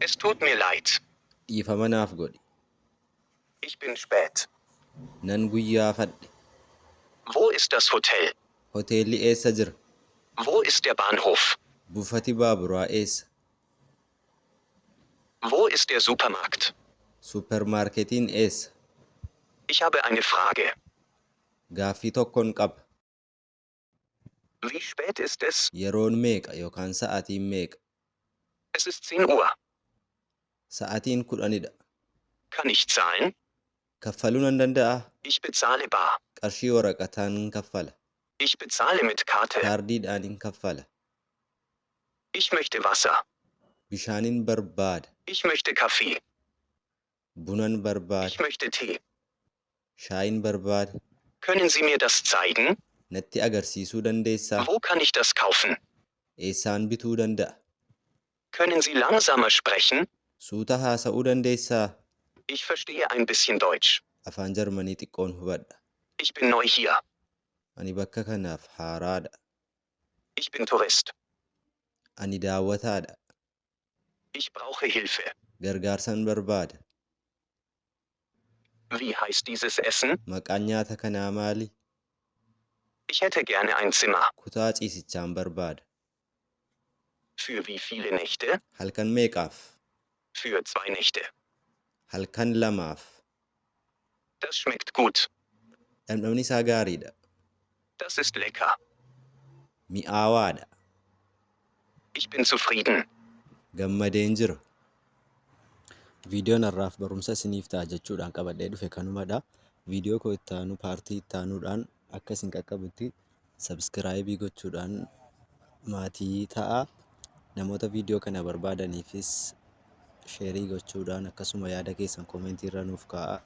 Es tut mir leid. Dhiifama naaf godhi. Ich bin spät. Nan guyyaafadhe. Wo ist das Hotel? Hoteelli eessa jira? Wo ist der Bahnhof? Buufati baaburaa eessa? Wo ist der Supermarkt? Suupermaarketiin eessa? Ich habe eine Frage. Gaaffii tokkon qaba. Wie spät ist es? Yeroon meeqa yookaan sa'atiin meeqa? Es ist 10 Uhr. Sa'atiin 10dha. Kann ich zahlen? Kaffaluu nan danda'aa? Ich bezahle bar. Qarshii waraqataan kaffala. Ich bezahle mit Karte. Kaardiidhaanin kaffala. Ich möchte Wasser. Bishaanin barbaada. Ich möchte Kaffee. Bunan Ich barbaada. möchte Tee. Shaayin barbaada. Können Sie mir das zeigen? Natti agarsiisuu dandeessaa? Wo kann ich das kaufen? Eessaan bituu danda'a? Können Sie langsamer sprechen? Suuta haasa'uu dandeessaa? Ich verstehe ein bisschen Deutsch. Afaan Jarmanii xiqqoon hubadha. Ich bin neu hier. Ani bakka kanaaf haaraadha. Ich bin Tourist. Ani daawwataadha. Ich brauche Hilfe. Gargaarsan barbaada. Wie heißt dieses Essen? Maqaan nyaata kanaa maali? Ich hätte gerne ein Zimmer. Kutaa ciisichaan barbaada. Für wie viele Nächte? Halkan meeqaaf? Für 2 Nächte. Halkan lamaaf. Das schmeckt gut. Dhamdhamni isaa gaariidha. Das ist lecker. Mi'aawaadha. Ich bin zufrieden. Gammadeen jira. Viidiyoon har'aaf barumsa isiniif ta'a jechuudhaan qabadhee dhufe kanumadha. Viidiyoo koo itti aanu paartii itti aanuudhaan akka isin qaqqabutti subscribe gochuudhaan maatii ta'a. Namoota viidiyoo kana barbaadaniifis share gochuudhaan akkasuma yaada keessan comment irra nuuf kaa'aa.